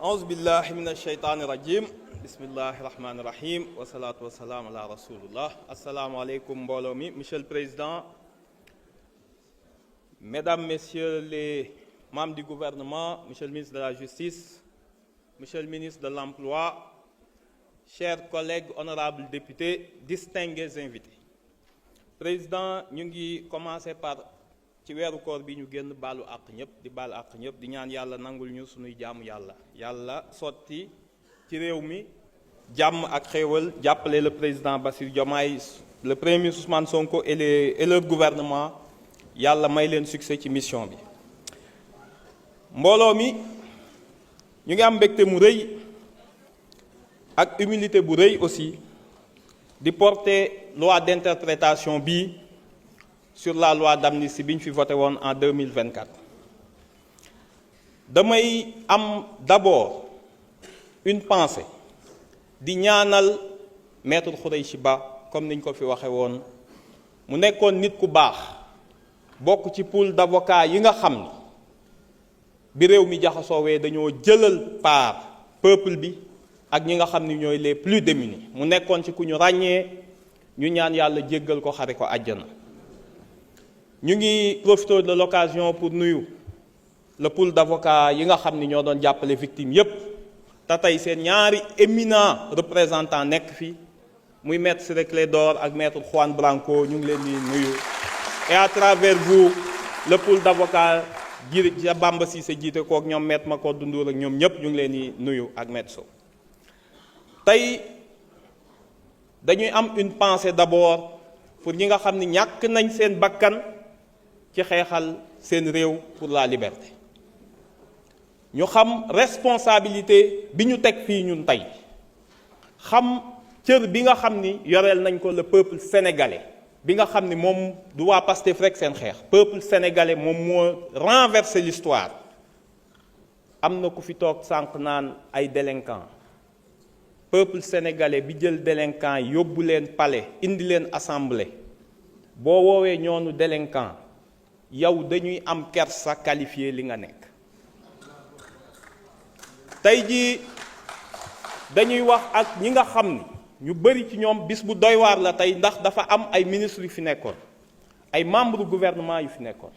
auzu billahi min asheytaani rajim bismillahi rahmaani rahim wasalaatu wasalaam ala rasulillah. Asalaamaaleykum mbooloo mi. Monsieur le Président, Mesdames, Messieurs les membres du gouvernement, Monsieur le ministre de la Justice, Monsieur le ministre de l'Emploi, chers collègues, honorables députés, distingués invités. Président, ñu ngi commencer par ci weeru koor bi ñu génn baalu àq ñëpp di baalu àq ñëpp di ñaan yàlla nangul ñu sunuy jaamu yàlla sotti ci réew mi jàmm ak xéewal jàppale le président Bassirou Diomaye, le premier ministre Ousmane Sonko et leur gouvernement yàlla may leen succès ci mission bi. mbooloo mi ñu ngi am mbégte mu rëy ak humilité bu rëy aussi di porter loi d'interprétation bi sur la loi d'amnistie bi ñu fi voté woon en 2024. damay am d'abord une pensée di ñaanal maître Khoureychi Ba comme niñ ko fi waxe woon mu nekkoon nit ku baax bokk ci pool d'avocats yi nga xam ni bi réew mi jaxasoowee dañoo jëlal part peuple bi ak ñi nga xam ni ñooy les plus démunis mu nekkoon ci ku ñu ràññee ñu ñaan yàlla jéggal ko xare ko àjjana. ñu ngi profité de l'occasion pour nuyu le pool d'avocats yi nga xam ni ñoo doon jàppale victimes yépp te tey seen ñaari éminents représentants nekk fi muy maître Ciré Clédor ak maître Juan Branco ñu ngi leen di nuyu. et à travers vous le pool d'avocats ji ja Bamba Cissé jiite kook ñoom maître Macodou Ndour ak ñoom ñépp ñu ngi leen di nuyu ak maître Sow. tey dañuy am une pensée d'abord pour ñi nga xam ni ñàkk nañ seen bakkan ci xeexal seen réew pour la liberté. ñu xam responsabilité bi ñu teg fii ñun tey xam cër bi nga xam ni yoreel nañ ko le peuple sénégalais bi nga xam ni moom du waa Pastef rek seen xeex peuple sénégalais moom moo renversé l'histoire. am na ku fi toog sànq naan ay délinquants peuple sénégalais bi jël délinquants yóbbu leen palais indi leen assemblée boo woowee ñoonu délinquant yow dañuy am kersa qualifié li nga nekk. tey jii dañuy wax ak ñi nga xam ni ñu bari ci ñoom bis bu doy waar la tey ndax dafa am ay ministres yu fi nekkoon ay membres du gouvernement yu fi nekkoon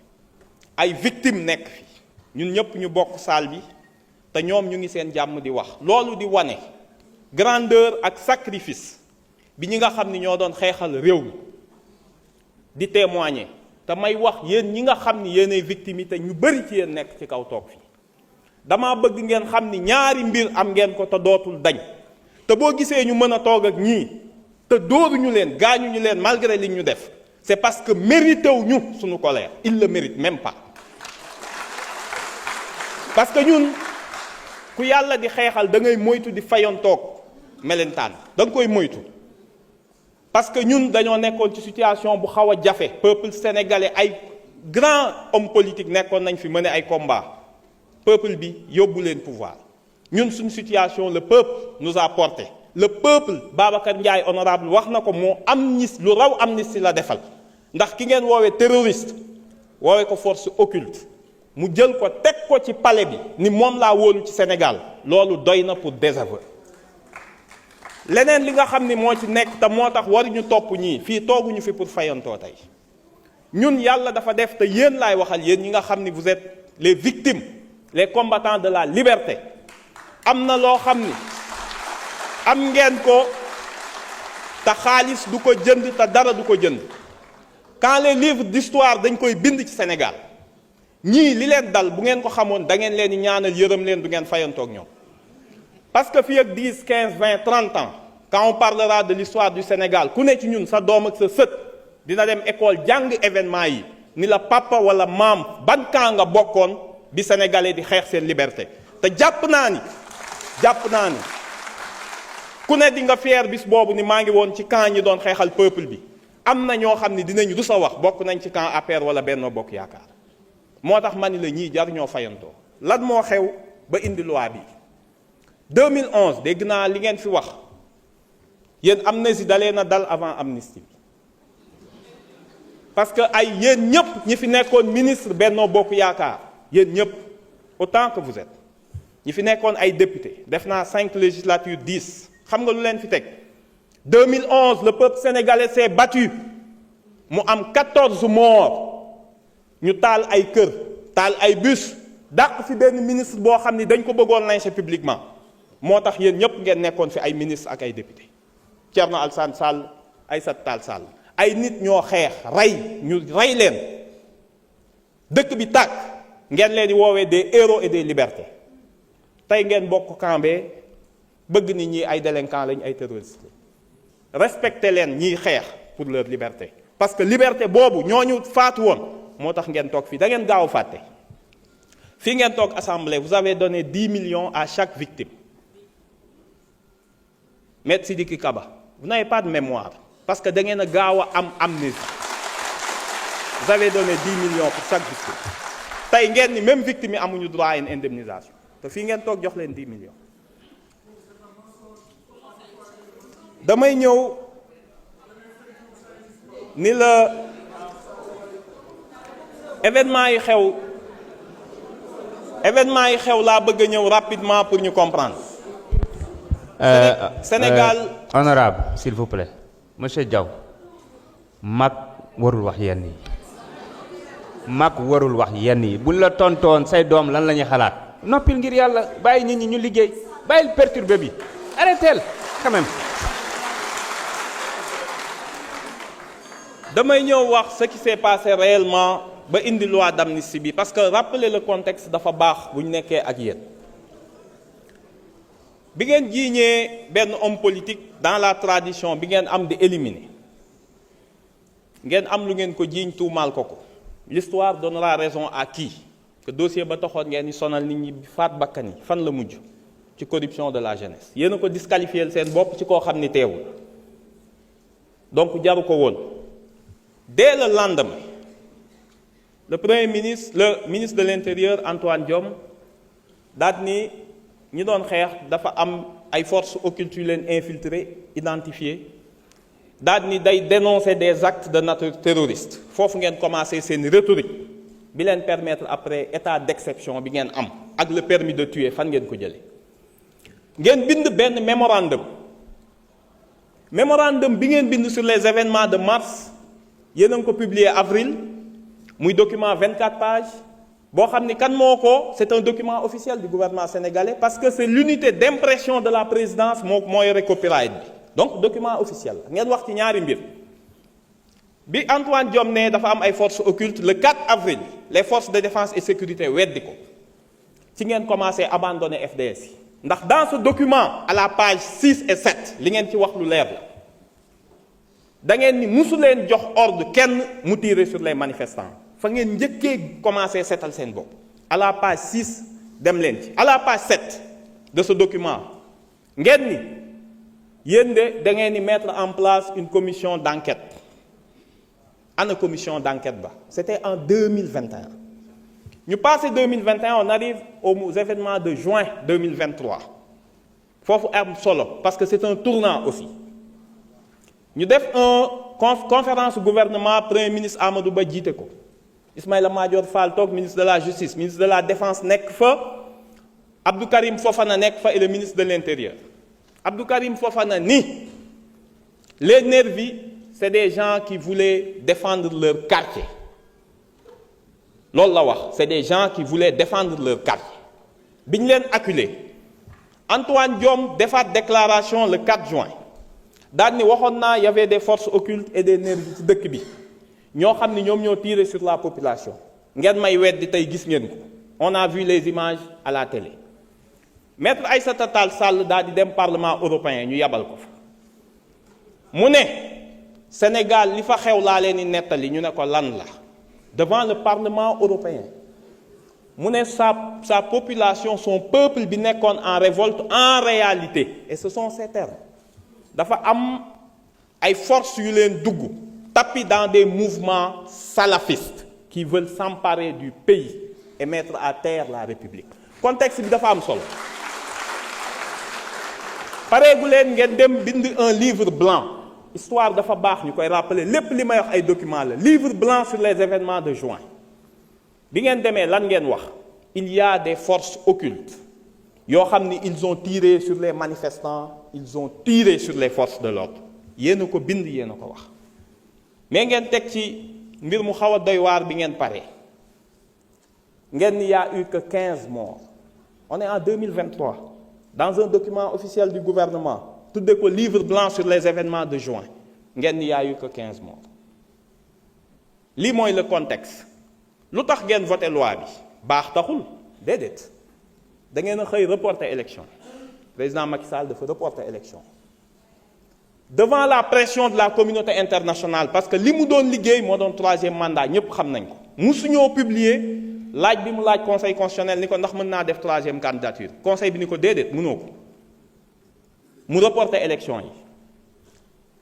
ay victimes nekk fi ñun ñëpp ñu bokk salle bi te ñoom ñu ngi seen jàmm di wax loolu di wane grandeur ak sacrifice bi ñi nga xam ni ñoo doon xeexal réew mi di témoigner. te may wax yéen ñi nga xam ni yéenay victimes yi te ñu bari ci yéen nekk ci kaw toog fii dama bëgg ngeen xam ni ñaari mbir am ngeen ko te dootul dañ te boo gisee ñu mën a toog ak ñii te dóoruñu leen gaañuñu leen malgré li ñu def c'est parce que mérité wu ñu suñu colère il le mérite même pas. parce que ñun ku yàlla di xeexal da ngay moytu di fayontoog melentaan da nga koy moytu. parce que ñun dañoo nekkoon ci situation bu xaw a jafe peuple sénégalais ay grands hommes politiques nekkoon nañ fi mener ay combats peuple bi yóbbu leen pouvoir ñun suñu situation le peuple nous a porté le peuple Babacar Ndiaye honorable wax na ko moo amnistie lu raw amnistie la defal ndax ki ngeen woowee terroriste woowee ko force occulte mu jël ko teg ko ci palais bi ni moom laa wóolu ci Sénégal loolu doy na pour désaveu. leneen li nga xam ni moo ci nekk te moo tax waruñu topp ñii fii tooguñu fi pour fayantoo tey ñun yàlla dafa def te yéen laay waxal yéen ñi nga xam ni vous êtes les victimes les combattants de la liberté am na loo xam ni am ngeen ko te xaalis du ko jënd te dara du ko jënd. quand les livres d'histoire dañ koy bind ci Sénégal ñii li leen dal bu ngeen ko xamoon da ngeen leen di ñaanal yërëm leen du ngeen fayantoog ñoom. parce que fii ak 10 15 20 30 ans quand on parlera de l'histoire du Sénégal ku ne ci ñun sa doom ak sa sët dina dem école jàng événement yi ni la papa wala maam ban camp nga bokkoon bi sénégalais di xeex seen liberté te jàpp naa ni ku ne di nga fier bis boobu ni maa ngi woon ci camp ñi doon xeexal peuple bi am na ñoo xam ni dinañ rus a wax bokk nañ ci camp APR wala Benno Bokk Yaakaar moo tax ma ni la ñii jar ñoo fayantoo lan moo xew ba indi loi bi 2011 dégg naa li ngeen fi wax yéen amnistie dalee na dal avant amnistie bi parce que ay yéen ñëpp ñi fi nekkoon ministre Benno Bokk Yaakaar yéen ñëpp autant que vous êtes ñi fi nekkoon ay député def naa 5 législatures 10 xam nga lu leen fi teg 2011 le peuple sénégalais s'est battu mu am 14 morts ñu taal ay kër taal ay bus dàq fi benn ministre boo xam ni dañ ko bëggoon lyncher publiquement moo tax yéen ñëpp ngeen nekkoon fi ay ministre ak ay député Thierno Alassane Sall Aïssata Tall Sall ay nit ñoo xeex ñu rey leen dëkk bi tàkk ngeen leen di woowee des héros et des libertés tey ngeen bokk kambee bëgg nit ñi ay délinquants lañ ay terroristes respecté leen ñiy xeex pour leur liberté parce que liberté boobu ñooñu faatu woon moo tax ngeen toog fii da ngeen gaaw fàtte fii ngeen toog assemblée vous avez donné 10 millions à chaque victime Maître Sidiki Kaba vous n'avez pas de mémoire parce que da ngeen a gaaw a am amnésie vous avez donné 10 millions pour chaque victime tey ngeen ni même victime yi amuñu droit à une indemnisation te fii ngeen toog jox leen 10 millions damay ñëw ni la événement yi xew laa bëgg a ñëw rapidement pour ñu comprendre. Sénégal honorable s'il vous plaît monsieur Diaw mag warul wax yenn yi mag warul wax yenn yi buñ la tontoon say doom lan la ñuy xalaat noppil ngir yàlla bàyyi nit ñi ñu liggéey bàyyil perturbé bi arrêtez quand même. damay ñëw wax ce qui s'est passé réellement ba indi loi d'amnistie bi parce que rappeler le contexte dafa baax bu ñu nekkee ak yéen bi ngeen jiiñee benn homme politique dans la tradition bi ngeen am di éliminer ngeen am lu ngeen ko jiiñ tuumaal ko l'histoire donnera raison à qui que dossier ba taxoon ngeen di sonal nit ñi faat bakkan yi fan la mujj ci corruption de la jeunesse yéen a ko disqualifier seen bopp ci koo xam ni teewul donc jaru ko woon. Dès le lendemain, le ministre de l'Intérieur Antoine Diome daal ni ñi doon xeex dafa am ay forces occultes yu leen infiltré identifié daal ni day dénoncer des actes de nature terroriste foofu ngeen commencé seen rhétorique bi leen permettre après état d'exception bi ngeen am ak le permis de tuer fan ngeen ko jëlee ngeen bind benn mémorandum bi ngeen bind sur les événements de mars yéen a ngi ko publié avril muy document 24 pages boo xam ni kan moo ko c'est un document officiel du gouvernement sénégalais parce que c'est l'unité d'impression de la présidence moo yore copyright bi donc document officiel ngeen wax ci ñaari mbir bi Antoine Diome ne dafa am ay forces occultes le 4 avril les forces de défense et sécurité weddi ko ci ngeen commencé abandonner FDS yi ndax dans ce document à la page 6 et 7 li ngeen ci wax lu leer la da ngeen ni musu leen jox ordre kenn mu tirer sur les manifestants fa ngeen njëkkee commencé seetal seen bopp à la page 6 dem leen ci à la page 7 de ce document ngeen ni yéen de da ngeen ni mettre en place une commission d'enquête ana commission d'enquête ba c'était en 2021 ñu passé 2021 on arrive aux événements de juin 2023 foofu am solo parce que c'est un tournant aussi ñu def conférence gouvernement premier ministre Amadou Ba jiite ko Ismaïla Madior Fall toog ministre de la justice ministre de la défense nekk fa Abdou Karim Fofana nekk fa et le ministre de l'intérieur Abdou Karim Fofana ni les nervis c'est des gens qui voulaient défendre leur quartier loolu la wax c'est des gens qui voulaient défendre leur quartier bi ñu leen acculé Antoine Diome defaat déclaration le 4 juin daal ni waxoon naa y avait des forces occultes et des nervis ci dëkk bi ñoo xam ni ñoom ñoo tiré sur la population ngeen may weddi tey gis ngeen ko on a vu les images à la télé maître Aïssata Tall Sall daal di dem parlement européen ñu yabal ko fa mu ne Sénégal li fa xew laa leen di nettali ñu ne ko lan la devant le parlement européen mu ne sa population son peuple bi nekkoon en révolte en réalité et ce sont ces termes dafa am ay forces yu leen dugg tapis dans des mouvements salafistes qui veulent s'emparer du pays et mettre à terre la République contexte bi dafa am solo pareegu leen ngeen dem bind un livre blanc histoire dafa baax ñu koy rappeler lépp li may wax ay documents la livre blanc sur les événements de juin bi ngeen demee lan ngeen wax il y a des forces occultes yoo xam ni ils ont tiré sur les manifestants ils ont tiré sur les forces de l'ordre yéen a ko bind yéen a ko wax mais ngeen teg ci mbir mu xaw a doy waar bi ngeen pare ngeen ni y a eu que 15 morts on est en 2023 dans un document officiel du gouvernement tudde ko livre blanc sur les événements de juin ngeen ni y a eu que 15 morts lii mooy le contexte lu tax ngeen voté loi bi baax taxul déedéet da ngeen a xëy reporter élection président Macky Sall dafa reporter élection devant la pression de la communauté internationale parce que li mu doon liggéey moo doon 3e mandat ñëpp xam nañ ko musuñoo publier laaj bi mu laaj conseil constitutionnel ni ko ndax mën naa def 3e candidature conseil bi ni ko déedéet mënoo ko mu reporter élection yi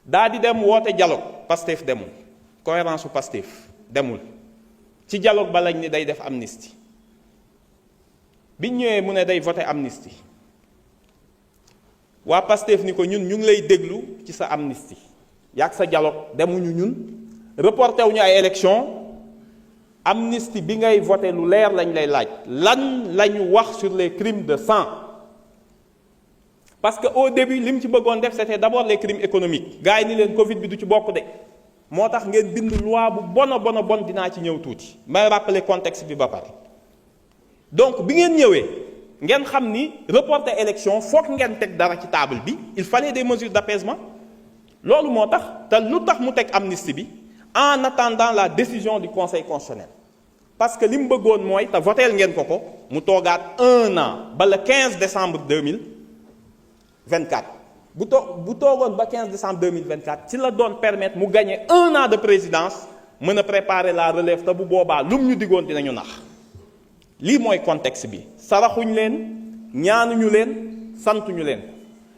daa di dem woote dialogue Pastef demul cohérence su Pastef demul ci dialogue ba lañ ni day def amnistie biñ ñëwee mu ne day voter amnistie waa Pastef ni ko ñun ñu ngi lay déglu ci sa amnistie yaag sa dialogue demuñu ñun reporté wuñu ay élection amnistie bi ngay voté lu leer lañ lay laaj lan lañu wax sur les crimes de sang parce que au début li mu ci bëggoon def c'était d'abord les crimes économiques gars yi ni leen Covid bi du ci bokk de moo tax ngeen bind loi bu bon dinaa ci ñëw tuuti may rappeler contexte bi ba pare donc bi ngeen ñëwee ngeen xam ni reporter élection foog ngeen teg dara ci table bi il fallait des mesures d'apaisement loolu moo tax te lu tax mu teg amnistie bi en attendant la décision du conseil constitutionnel parce que li mu bëggoon mooy te voteel ngeen ko mu toogaat 1 an ba le 15 décembre 2024 bu toogoon ba 15 décembre 2024 ci la doon permettre mu gagner 1 an de présidence mën a préparer la relève te bu boobaa lu mu ñu diggoon dinañu nax lii mooy contexte bi saraxuñ leen ñaanuñu leen santuñu leen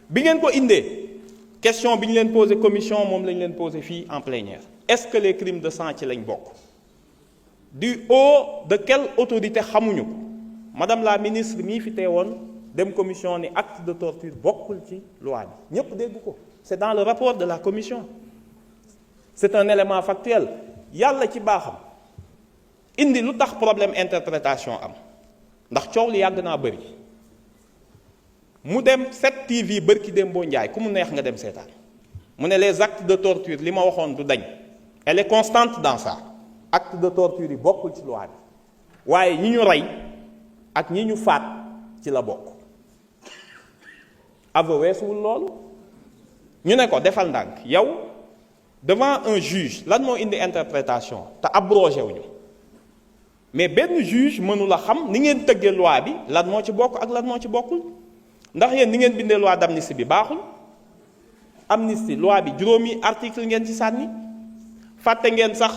bi ngeen ko indee question bi ñu leen posé commission moom lañ leen posé fii en plénière est-ce que les crimes de sang ci lañ bokk du haut de quelle autorité xamuñu ko madame la ministre mii fi teewoon dem commission ni acte de torture bokkul ci loi bi ñépp dégg ko c'est dans le rapport de la commission c'est un élément factuel yàlla ci baaxam indi lu tax problème interprétation am ndax coow li yàgg naa bëri mu dem 7TV bërki Dembo Njaay ku mu neex nga dem seetaan mu ne les actes de torture li ma waxoon du dañ elle est constante dans ça acte de torture yi bokkul ci loi bi waaye ñi ñu rey ak ñi ñu faat ci la bokk aveu weesuwul loolu ñu ne ko defal ndànk yow devant un juge lan moo indi interprétation te abrogé wuñu mais benn juge mënu la xam ni ngeen tëggee loi bi lan moo ci bokk ak lan moo ci bokkul ndax yéen ni ngeen bindee loi d'amnistie bi baaxul amnistie loi bi juróomi article ngeen ci sànni fàtte ngeen sax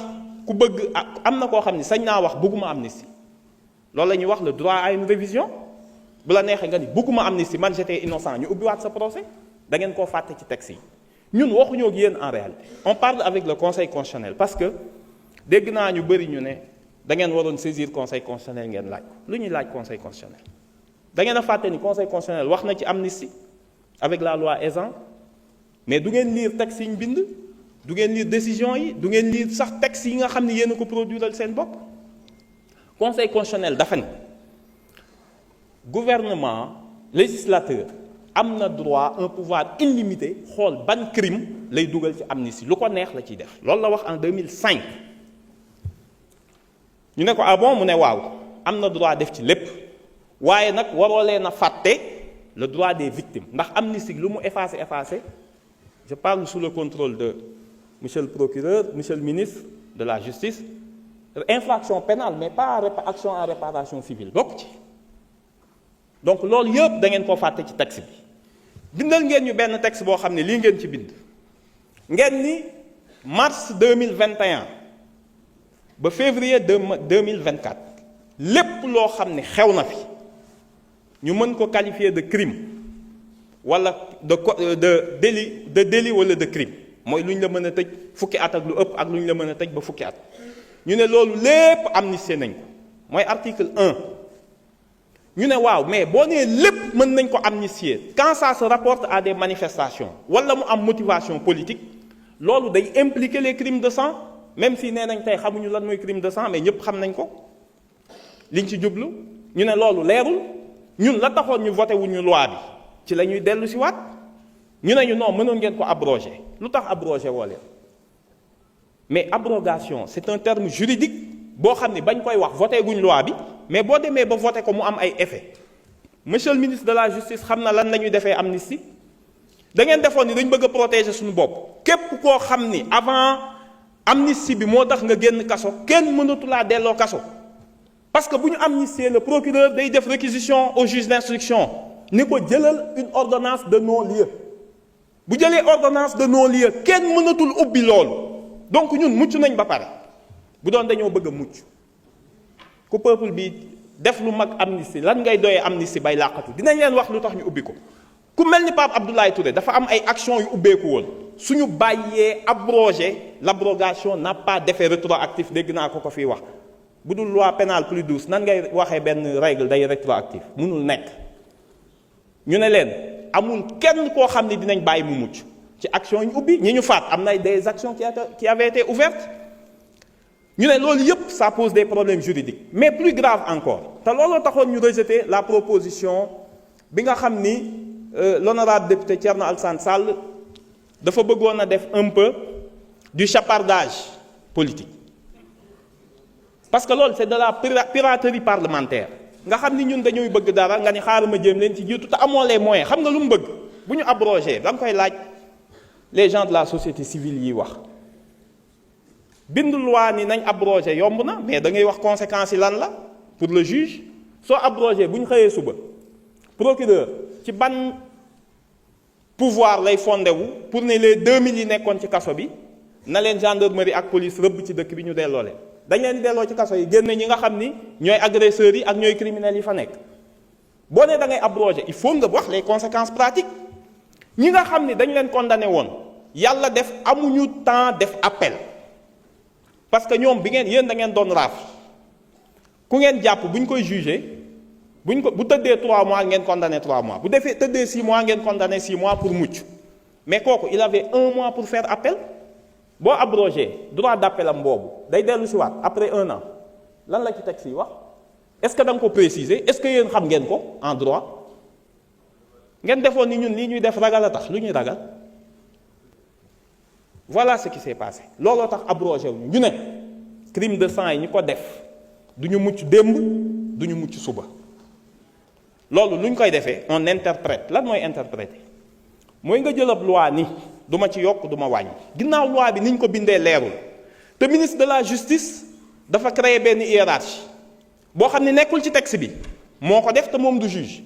ku bëgg am na koo xam ni sañ naa wax bëgguma amnistie loolu la ñuy wax le droit à une révision bu la neexee nga ni bëgguma amnistie man j'étais innocent ñu ubbiwaat sa procès da ngeen koo fàtte ci texte yi ñun waxuñoo ak yéen en réalité on parle avec le conseil constitutionnel parce que dégg naa ñu bëri ñu ne da ngeen waroon saisir conseil constitutionnel ngeen laaj lu ñuy laaj conseil constitutionnel da ngeen a fàtte ni conseil constitutionnel wax na ci amnistie avec la loi Ezzan mais du ngeen lire texte yi ñu bind du ngeen lire décision yi du ngeen lire sax texte yi nga xam ne yéen a ko produiral seen bopp conseil constitutionnel dafa ne gouvernement législateur am na droit un pouvoir illimité xool ban crime lay dugal ci amnistie lu ko neex la ciy def loolu la wax en 2005 ñu ne ko ah bon mu ne waaw am na droit def ci lépp waaye nag waroo leen a fàtte le droit des victimes ndax amnistie lu mu effacé je parle sous le contrôle de monsieur le procureur monsieur le ministre de la justice infraction pénale mais pas action en réparation civile bokk ci donc loolu yëpp da ngeen koo fàtte ci texte bi bindal ngeen ñu benn texte boo xam ne lii ngeen ci bind ngeen ni mars 2021 ba février 2024 lépp loo xam ne xew na fi ñu mën ko qualifier de crime wala de délit wala de crime mooy lu ñu la mën a tëj fukki at ak lu ëpp ak lu ñu la mën a tëj ba fukki at ñu ne loolu lépp amnistie nañ ko mooy article 1 ñu ne waaw mais boo nee lépp mën nañ ko amnistier quand ça se rapporte à des manifestations wala mu am motivation politique loolu day impliquer les crimes de sang même si nee nañ tey xamuñu lan mooy crime de sang mais ñëpp xam nañ ko liñ ci jublu ñu ne loolu leerul ñun la taxoon ñu voté wuñu loi bi ci la ñuy dellu si waat ñu ne ñu non mënoon ngeen ko abroger lu tax abroger woo leen mais abrogation c'est un terme juridique boo xam ni bañ koy wax voté guñ loi bi mais boo demee ba voté ko mu am ay effet monsieur le ministre de la justice xam na lan la ñuy defee amnistie da ngeen defoon ni dañ bëgg a protéger suñu bopp képp koo xam ni avant amnistie bi moo tax nga génn kaso kenn mënatu laa delloo kaso parce que bu ñu amnistier le procureur day def réquisition au juge d'instruction ni ko jëlal une ordonnance de non-lieu bu jëlee ordonnance de non-lieu kenn mënatul ubbi loolu donc ñun mucc nañ ba pare bu doon dañoo bëgg a mucc ku peuple bi def lu mag amnistie lan ngay doyee amnistie bay làqatu dinañ leen wax lu tax ñu ubbi ko ku mel ni Pape Abdoulaye Touré dafa am ay actions yu ubbeeku woon suñu bàyyee abroger l'abrogation n'a pas d'effet rétroactif dégg naa ko fii wax bu dul loi pénale plus douce nan ngay waxee benn règle day rétroactif mënul nekk ñu ne leen amul kenn koo xam ni dinañ bàyyi mu mucc ci action ñu ubbi ñi ñu faat am na des actions qui avaient été ouvertes ñu ne loolu yëpp ça pose des problèmes juridiques mais plus grave encore te looloo taxoon ñu rejeter la proposition bi nga xam ni l'honorable député Thierno Alassane Sall dafa bëggoon a def un peu du chapardage politique parce que loolu c'est de la piraterie parlementaire nga xam ni ñun dañuy bëgg dara nga ni xaaral ma jéem leen ci jiitu te amoo les moyens xam nga lu mu bëgg bu ñu abrogé da nga koy laaj les gens de la société civile yi wax bind loi ni nañ abrogé yomb na mais da ngay wax conséquences yi lan la pour le juge soo abrogé bu ñu xëyee suba procureur ci ban pouvoir lay fondé wu pour ne les 2000 yi nekkoon ci kaso bi na leen gendarmerie ak police rëbb ci dëkk bi ñu delloo leen dañ leen di delloo ci kaso yi génne ñi nga xam ni ñooy agresseurs yi ak ñooy criminels yi fa nekk boo nee da ngay abroger il faut nga wax les conséquences pratiques ñi nga xam ni dañ leen condamné woon yàlla def amuñu temps def appel parce que ñoom bi ngeen yéen da ngeen doon raaf ku ngeen jàpp bu ñu koy jugé bu tëddee 3 mois ngeen condamné 3 mois bu defee tëddee 6 mois ngeen condamné 6 mois pour mucc mais kooku il avait 1 mois pour faire appel boo abrogé droit d'appel am boobu day dellu si waat après 1 an lan la ci teg si wax est-ce que da nga ko préciser est-ce que yéen xam ngeen ko en droit ngeen defoon ni ñun lii ñuy def ragal a tax lu ñuy ragal voilà ce qui s'est passé looloo tax abrogé wu ñu ne crime de sang yi ñi ko def du ñu mucc démb du ñu mucc suba loolu lu ñu koy defee on interprète lan mooy interpréter mooy nga jël ab loi ni du ma ci yokk du ma wàññi ginnaaw loi bi ni ñu ko bindee leerul te ministre de la justice dafa créer benn hiérarchie boo xam ne nekkul ci texte bi moo ko def te moom du juge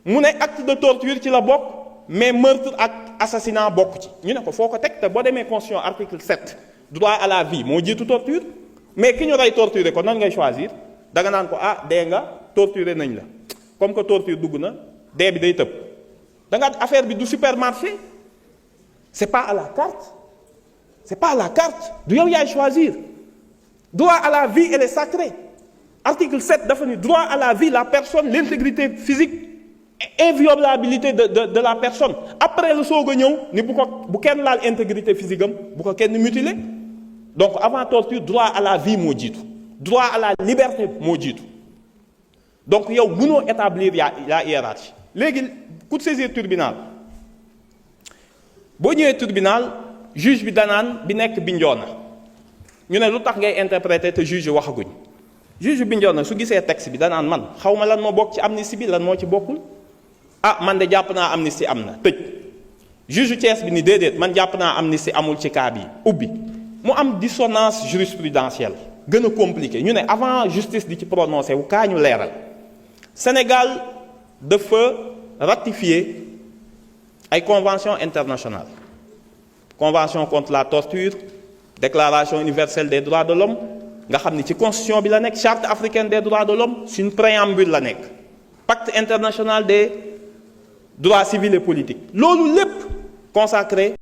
mu ne acte de torture ci la bokk mais meurtre ak assassinat bokk ci ñu ne ko foo ko teg te boo demee constitution article 7 droit à la vie moo jiitu torture mais ki ñu rey torturer ko nan ngay choisir da nga naan ko ah dee nga torturer nañ la comme que torture dugg na dee bi day tëb da nga affaire bi du supermarché c'est pas à la carte c'est pas à la carte du yow yaay choisir droit à la vie elle est sacrée article 7 dafa ni droit à la vie la personne l'intégrité physique inviolabilité de la personne après la soog a ñëw ni bu kenn laal intégrité physique am bu ko kenn mutiler donc avant torture droit à la vie moo jiitu droit à la liberté moo jiitu donc yow mënoo établir la hiérarchie léegi ku saisir tribunal boo ñëwee tribunal juge bi danaan bi nekk Bignona ñu ne lu tax ngay interpréter te juge waxaguñ juge Bignona su gisee texte bi danaan man xaw ma lan moo bokk ci amnistie bi lan moo ci bokkul ah man de jàpp naa amnistie am na tëj juge Thiès bi ni déedéet man jàpp naa amnistie amul ci cas bi ubbi mu am dissonance jurisprudentielle gën a compliqué ñu ne avant justice di ci prononcé wu kaa ñu leeral Sénégal dafa ratifier ay convention internationale convention contre la torture déclaration universelle des droits de l'homme nga xam ni ci constitution bi la nekk charte africaine des droits de l'homme suñu préambule la nekk pacte international des droits civils et politiques loolu lépp consacré